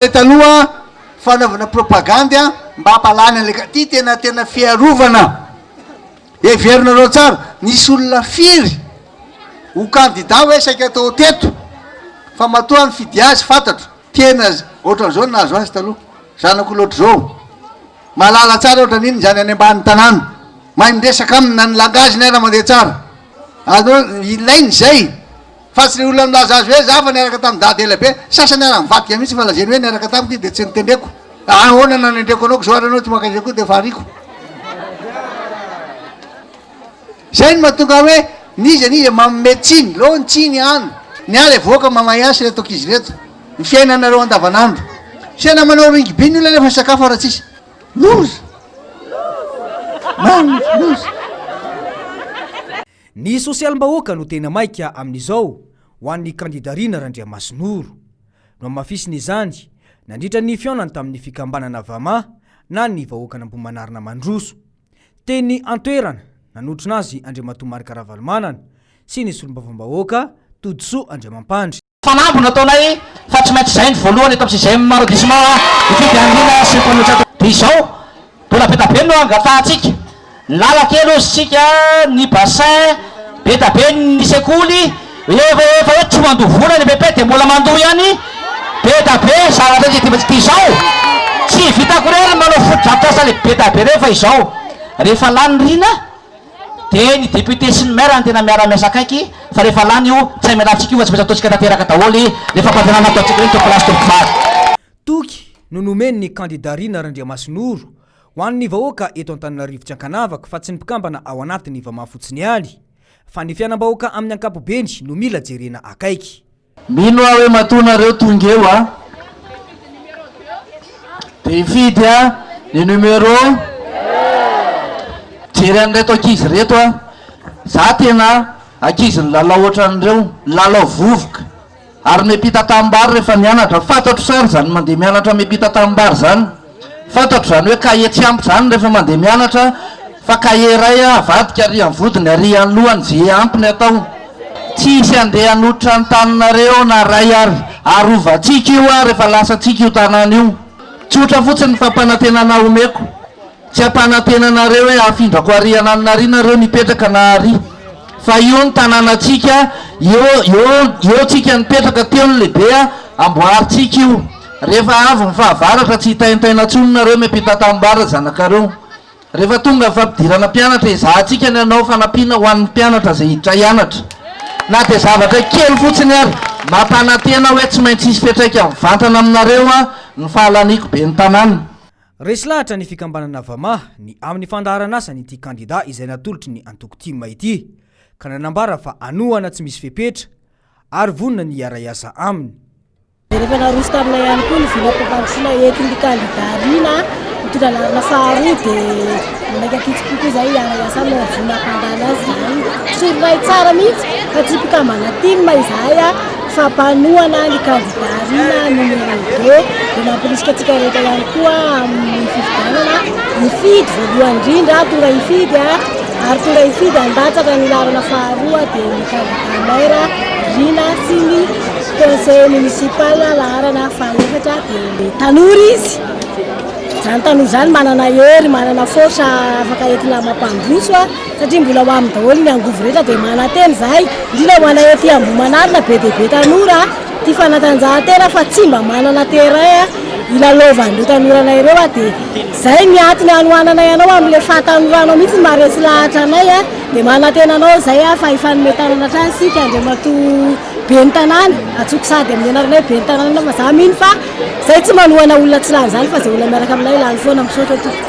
Taloha fanaovana propagandy mba hampalany an'ilay ka- ty tena tena fiarovana. Heverinareo tsara, nisy olona firy ho kandida hoe saika atao teto fa matoa nifidy azy fantatro, tena ohatran'izao no nahazo azy taloha, zanak'olona ohatr'izao, mahalala tsara ohatran'inona izany any ambany tanàna, mahay miresaka aminy na ny langage-ny ara mandeha tsara, azonareo, ilaina izay. Fa tsy le olona milaza azy hoe za fa niaraka tamin'i dada ela be, sasany ara mivadika mihitsy fa lazainy hoe niaraka tamiko izy de tsy notendreko, ahoana nanendreko anao ko zao ary anao tsy maka izay koa de efa ariko. Zay no mahatonga hoe n'iza n'iza manome tsiny, leo ny tsiny any, ny ahy le vahoaka mamay ahy sy reto ankizy reto, ny fiainanareo andavanandro. Sena manao rugby ny olona nefa sakafo ara tsisy. Loza! Marina loza! Ny sosialim-bahoaka no tena maika amin'izao ho an'ny kandida Rina Randriamasinoro. Nohamafisiny izany nandritra ny fihaonany tamin'ny fikambanana Vama na ny vahoakan'Ambohimanarina Mandroso. Teny an-toerana, nanotrona azy Andriamatoa Marc Ravalomanana sy ny solombavambahoaka Todisoa Andriamampandry. Fanamby no ataonay fa tsy maintsy izay ny voalohany eto amin'ny sixième arrondissement hifidy an'i Rina sy ny mpanohitra ato. Dia izao, mbola be da be no angatahantsika, ny lalan-kely hozy tsika, ny bassin, be da be ny sekoly, efa efa hoe tsy mandoa vola ny EPP dia mbola mandoa ihany, be da be zavatra tsy dia izao, tsy vitako irery ny manao fotodrafitrasa le be da be ireny fa izao, rehefa lany Rina, Dia ny député sy ny maire no tena miara miasa akaiky fa rehefa lany io tsy hay miala-tsika io fa tsy maintsy ataontsika tanteraka daholo le fampanantenana ataontsika ireny tompolahy sy tompovavy. Toky no nomen'ny kandida Rina Randriamasinoro ho an'ny vahoaka eto Antananarivo tsy ankanavaka fa tsy ny mpikambana ao anatin'ny Vama fotsiny ihany fa ny fiainam-bahoaka amin'ny ankapobeny no mila jerena akaiky. Mino aho hoe matoa nareo tonga eo a de hifidy a ny numéro Jery an'ireto ankizy ireto a za tena ankizy nilalao ohatran'ireo, nilalao vovoka ary miampita tanimbary rehefa nianatra, fantatro tsara izany mandeha mianatra miampita tanimbary izany. Fantatro izany hoe kahie tsy ampy izany rehefa mandeha mianatra fa kahie iray avadika ary amin'ny vodiny ary amin'ny lohany ze ampy ny atao. Tsy hisy handeha hanototra ny taninareo na ray ary. Arovantsika io ary efa lasantsika io tanàna io. Tsotra fotsiny ny fampanantenana omeko. Tsy hampanantena anareo hoe hafindrako ary ananona ary nareo nipetraka na ary. Fa io ny tanànantsika, eo eo eo tsika nipetraka teo ny lehibe amboarintsika io. Rehefa avy ny fahavaratra tsy hitaintaina intsony nareo miampita tanimbary ry zanakareo. Rehefa tonga ny fampidirana mpianatra ezahantsika ny hanao fanampiana ho an'ny mpianatra izay hiditra hianatra. Na dia zavatra kely fotsiny ary. Mampanantena hoe tsy maintsy hisy fiantraikany mivantana aminareo ny fahalaniako ben'ny tanàna. Resy lahatra ny fikambanana Vama ny amin'ny fandaharan'asan'ity kandida izay natolotry ny antoko tim ity, ka nanambara fa hanohana tsy misy fepetra ary vonona ny hiara-hiasa aminy. Dia rehefa naroso taminay ihany koa ny vinam-pampandrosoana entin'ny kandida Rina mitondra laharana faharoa dia nanaiky an-kitsim-po koa izahay hiara-hiasa aminy ary vonona hampandany azy izahay. Tsorinay tsara mihitsy fa tsy mpikambana tim izahay fa mpanohana ny kandida Rina numéro deux. Dia nampirisika antsika rehetra ihany koa amin'ny fifidianana hifidy voalohany indrindra, tonga hifidy ary tonga hifidy handatsaka ny laharana faharoa dia ny kandida maire Rina sy ny Conseil municipal laharana fahaefatra dia tanora izy, izany tanora izany manana hery, manana force afaka entina mampandroso satria mbola ho aminy daholo ny angovo rehetra dia manantena izahay, indrindra ho anay aty Ambohimanarina be dia be tanora tia fanatanjahantena fa tsy mba manana terrain hilalaovan'ireo tanoranay ireo dia izay ny antony hanohananay anao amin'ilay fahatanoranao mihitsy no maharesy lahatra anay dia manantena anao izay fa hifanome tanana hatrany isika Andriamatoa Ben'ny tanàna, antsoiko sady amin'ny anarana hoe ben'ny tanàna fa za mino fa zay tsy manohana olona tsy lany zany fa zay olona miaraka aminay lany foana, misaotra tompoko.